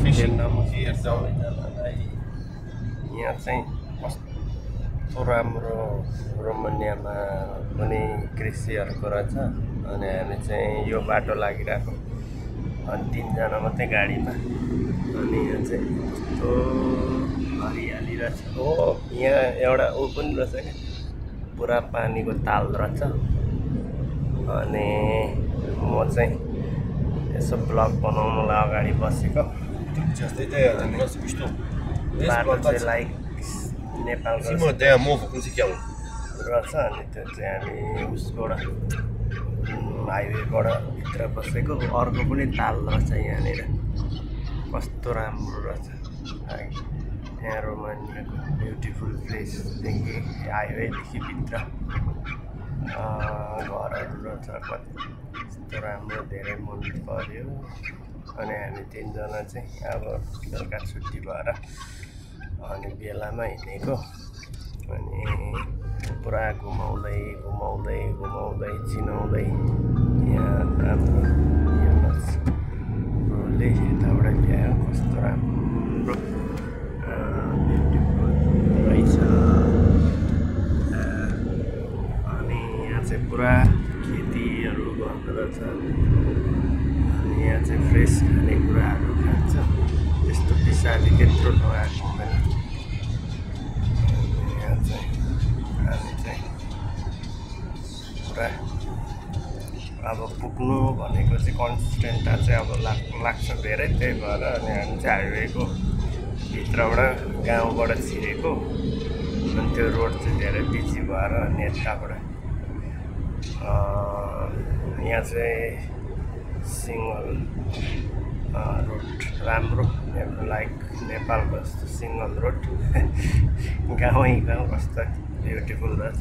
सबैजनालाई यहाँ चाहिँ कस्तो राम्रो रोमानियामा पनि कृषिहरूको रहेछ अनि हामी चाहिँ यो बाटो लागिरहेको अनि 3 जना मात्रै गाडीमा अनि यहाँ चाहिँ कस्तो हरियाली रहेछ हो यहाँ एउटा ऊ पनि रहेछ क्या पुरा पानीको ताल रहेछ अनि म चाहिँ यसो ब्लग बनाउनुलाई अगाडि बसेको बाटो चाहिँ लाइक नेपालको रहेछ अनि त्यो चाहिँ हामी उसबाट हाइवेबाट भित्र बसेको अर्को पनि ताल रहेछ यहाँनिर कस्तो राम्रो रहेछ यहाँ रोमानियाको ब्युटिफुल प्लेसदेखि हाइवेदेखि भित्र घरहरू रहेछ कस्तो राम्रो धेरै मन पर्यो अनि हामी 3 जना चाहिँ अब बेलुका छुट्टी भएर अनि बेलामा हिँडेको अनि पुरा घुमाउँदै घुमाउँदै घुमाउँदै चिनाउँदै यहाँ हाम्रो ब्रोले यताबाट ल्यायो कस्तो राम्रो ब्युटिफुल रहेछ अनि यहाँ चाहिँ पुरा खेतीहरू गर्दो रहेछ अनि यहाँ चाहिँ फ्रेस खानेकुराहरू खान्छ त्यस्तो पिसादी त्यत्रो लगाएको हुँदैन यहाँ चाहिँ हामी चाहिँ पुरा अब पुग्नु भनेको चाहिँ कन्सिस्टेन्टमा चाहिँ अब लाग्छ धेरै त्यही भएर अनि हामी चाहिँ हाइवेको भित्रबाट गाउँबाट छिरेको अनि त्यो रोड चाहिँ धेरै बिजी भएर अनि यताबाट यहाँ चाहिँ सिङ्गल रोड राम्रो लाइक नेपालको जस्तो सिङ्गल रोड गाउँ कस्तो ब्युटिफुल रहेछ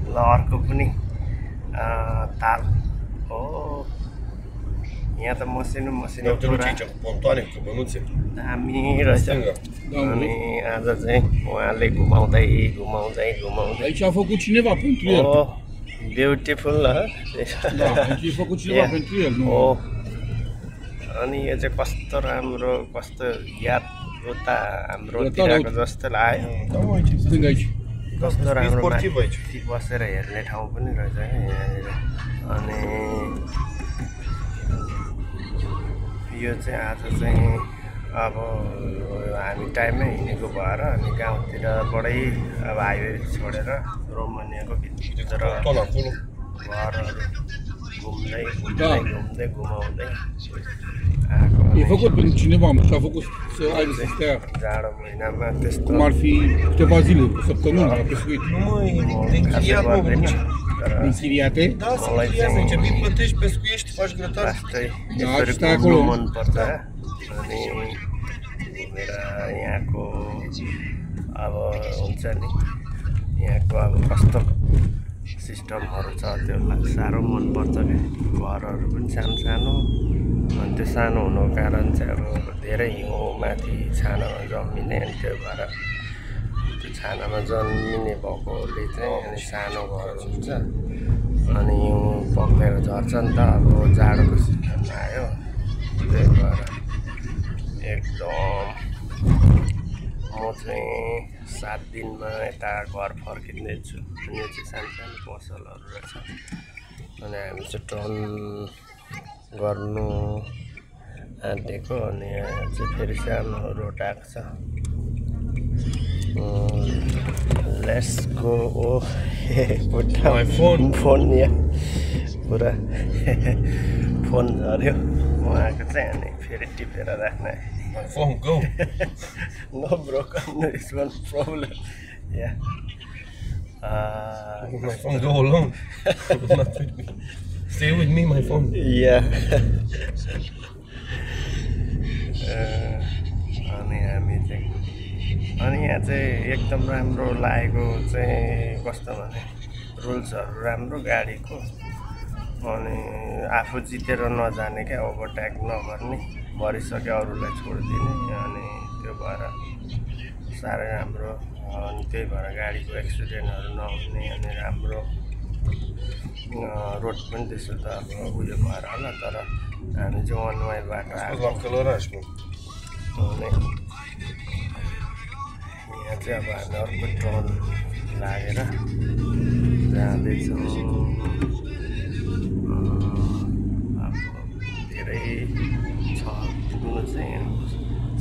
ल अर्को पनि ताल हो यहाँ त मसिनो दामी रहेछ अनि आज चाहिँ उहाँले घुमाउँदै ब्युटिफुल हो अनि यो चाहिँ कस्तो राम्रो कस्तो याद उता हाम्रोतिरको जस्तो लाग्यो कस्तो राम्रो बसेर हेर्ने ठाउँ पनि रहेछ क्या यहाँनिर अनि यो चाहिँ आज चाहिँ अब हामी टाइममै हिँडेको भएर अनि गाउँतिरबाटै अब हाइवे छोडेर रोमानियाको भित्र घरहरू घुम्दै घुमाउँदै जाडो महिनामा त्यस्तो मनपर्छ अनि घुमेर यहाँको अब हुन्छ नि यहाँको अब कस्तो सिस्टमहरू छ त्यो साह्रो मनपर्छ क्या घरहरू पनि सानो सानो अनि त्यो सानो हुनुको कारण चाहिँ अब धेरै हिउँ माथि छानामा जमिने अनि त्यो भएर त्यो छानामा जन्मिने भएकोले चाहिँ अनि सानो घर हुन्छ अनि हिउँ पक्रेर झर्छ नि त अब जाडोको सिजन आयो त्यही भएर एकदम म चाहिँ 7 दिनमा यता घर फर्किँदैछु अनि यो चाहिँ सानो सानो पसलहरू रहेछ अनि हामी चाहिँ टर्न गर्नु आँटेको अनि यहाँ चाहिँ फेरि सानो रोड आएको छ लेट्स गो ओ फोन यहाँ पुरा फोन झऱ्यो उहाँको चाहिँ अनि फेरि टिपेर राख्ने My phone, go. No broken, it's one problem. Yeah. My phone, go alone. Not with me. Stay with me, my phone. Yeah. अनि हामी चाहिँ अनि यहाँ चाहिँ एकदम राम्रो लागेको चाहिँ कस्तो भने रुल्सहरू राम्रो गाडीको अनि आफू जितेर नजाने क्या ओभरटेक नगर्ने भरिसक्यो अरूलाई छोडिदिने अनि त्यो भएर साह्रै राम्रो अनि त्यही भएर गाडीको एक्सिडेन्टहरू नहुने अनि राम्रो रोड पनि त्यसो त अब उयो भएर होला तर हामी चाहिँ वान वे बाटो आएको अनि यहाँ चाहिँ अब हामी अर्को ट्रन लागेर जाँदैछौँ। अब धेरै छ पुग्नु चाहिँ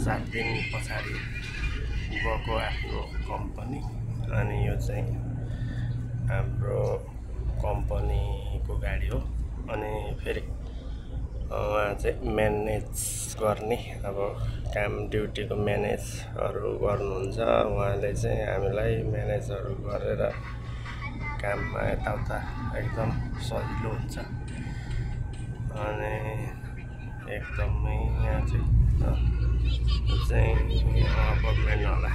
7 दिन पछाडि गएको आफ्नो कम्पनी। अनि यो चाहिँ हाम्रो कम्पनीको गाडी हो। अनि फेरि उहाँ चाहिँ म्यानेज गर्ने अब काम ड्युटीको म्यानेजहरू गर्नुहुन्छ। उहाँले चाहिँ हामीलाई म्यानेजहरू गरेर काममा यताउता एकदम सजिलो हुन्छ। अनि एकदमै यहाँ चाहिँ गभर्मेन्ट होला।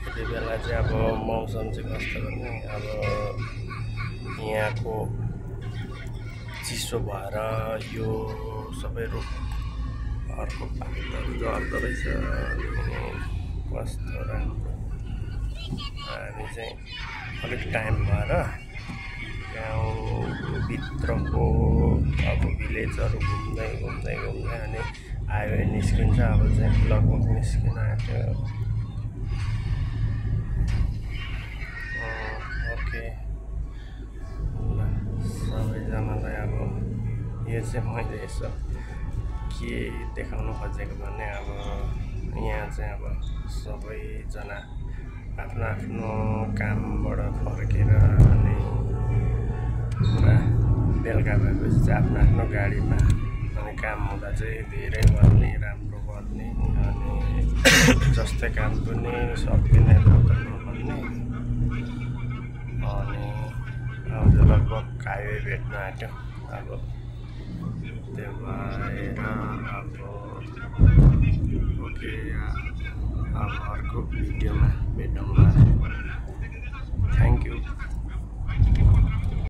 यति बेला चाहिँ अब मौसम चाहिँ कस्तो भने अब यहाँको चिसो भएर यो सबै रुखहरूको पातहरू झर्दो रहेछ। कस्तो राम्रो। हामी चाहिँ अलिक टाइम भएर गाउँभित्रको अब भिलेजहरू घुम्दै अनि हाइवे निस्किन्छ। अब चाहिँ लगभग निस्किन आँट्यो। ओके, सबैजनालाई अब यो चाहिँ मैले यसो के देखाउनु खोजेको भने अब यहाँ चाहिँ अब सबैजना आफ्नो आफ्नो कामबाट फर्केर अनि पुरा बेलुका भएपछि चाहिँ आफ्नो आफ्नो गाडीमा अनि काम हुँदा चाहिँ धेरै गर्ने राम्रो गर्ने अनि जस्तै काम पनि सकिने नपर्ने। अनि अब चाहिँ लगभग हाइवे भेट्न आँट्यो। अब त्यो भएर अब ओके, अब अर्को भिडियोमा भेटौँला।